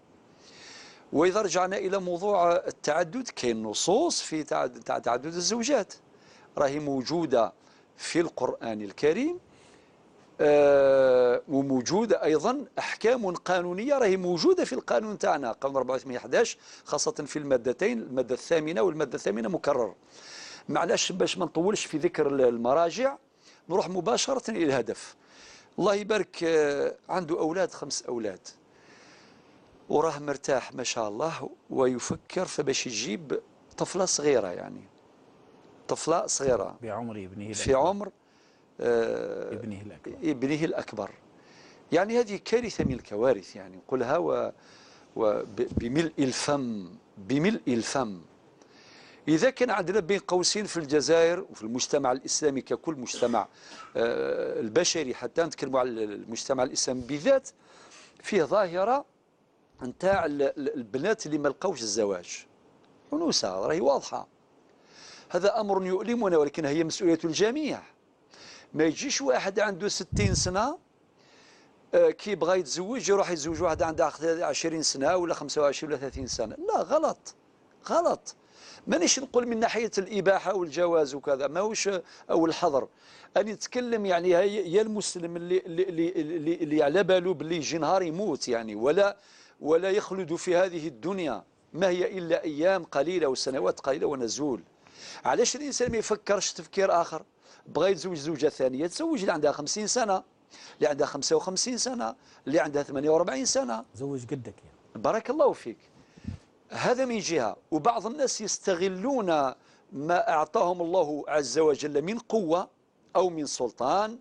وإذا رجعنا إلى موضوع التعدد، كاين نصوص في تعدد الزوجات راهي موجودة في القرآن الكريم، وموجودة أيضا أحكام قانونية راهي موجودة في القانون تاعنا، قانون 84/11، خاصة في المادتين، المادة 8 والمادة 8 مكرر. معلاش باش ما نطولش في ذكر المراجع، نروح مباشرة إلى الهدف. الله يبارك، عنده أولاد، 5 أولاد، وراه مرتاح ما شاء الله، ويفكر فباش يجيب طفلة صغيرة، يعني طفلة صغيرة بعمر ابنه، في عمر ابنه الأكبر. ابنه الأكبر. يعني هذه كارثة من الكوارث، يعني نقولها بملء الفم، بملء الفم. إذا كان عندنا بين قوسين في الجزائر وفي المجتمع الإسلامي ككل مجتمع البشري، حتى نتكلموا على المجتمع الإسلامي بالذات، فيه ظاهرة نتاع البنات اللي ما لقاوش الزواج، عنوسة راهي واضحة. هذا أمر يؤلمنا، ولكن هي مسؤولية الجميع. ما يجيش واحد عنده 60 سنة كي بغى يتزوج يروح يتزوج واحد عنده 20 سنة ولا 25 ولا 30 سنة. لا، غلط غلط. مانيش نقول من ناحية الإباحة والجواز وكذا، ماهوش أو الحظر. أنا نتكلم يعني يا المسلم اللي اللي اللي, اللي على باله باللي يجي نهار يموت، يعني ولا يخلد في هذه الدنيا، ما هي إلا أيام قليلة وسنوات قليلة ونزول. علاش الإنسان ما يفكرش تفكير آخر؟ بغى يتزوج زوجة ثانية، تزوج اللي عندها 50 سنة، اللي عندها 55 سنة، اللي عندها 48 سنة. زوج قدك يعني. بارك الله فيك. هذا من جهة. وبعض الناس يستغلون ما أعطاهم الله عز وجل من قوة أو من سلطان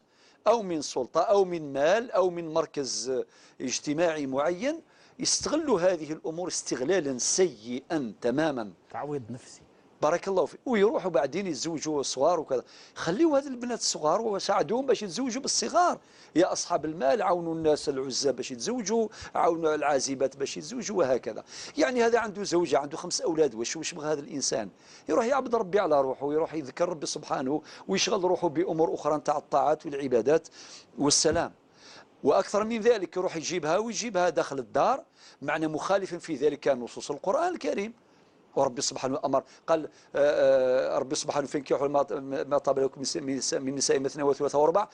أو من سلطة أو من مال أو من مركز اجتماعي معين، يستغلوا هذه الأمور استغلالا سيئا تماما. تعويض نفسي. بارك الله فيك. ويروحوا بعدين يتزوجوا الصغار وكذا. خليوا هذه البنات الصغار وساعدوهم باش يتزوجوا بالصغار. يا أصحاب المال عاونوا الناس العزاب باش يتزوجوا، عاونوا العازبات باش يتزوجوا، وهكذا. يعني هذا عنده زوجة، عنده 5 أولاد، واش بغى هذا الإنسان؟ يروح يعبد ربي على روحه، ويروح يذكر ربي سبحانه، ويشغل روحه بأمور أخرى نتاع الطاعات والعبادات والسلام. وأكثر من ذلك يروح يجيبها ويجيبها داخل الدار، معنى مخالف في ذلك نصوص القرآن الكريم. وربي سبحانه أمر، قال ربي سبحانه فانكحوا ما طاب لكم من نساء مثنى وثلاثة ورباع.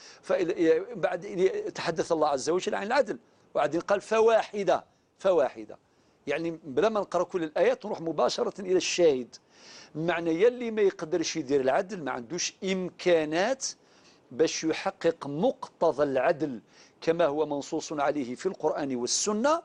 بعد تحدث الله عز وجل عن العدل، وبعدين قال فواحدة فواحدة. يعني بلا ما نقرأ كل الآيات نروح مباشرة إلى الشاهد. معنى يلي ما يقدرش يدير العدل، ما عندوش إمكانات باش يحقق مقتضى العدل كما هو منصوص عليه في القرآن والسنة.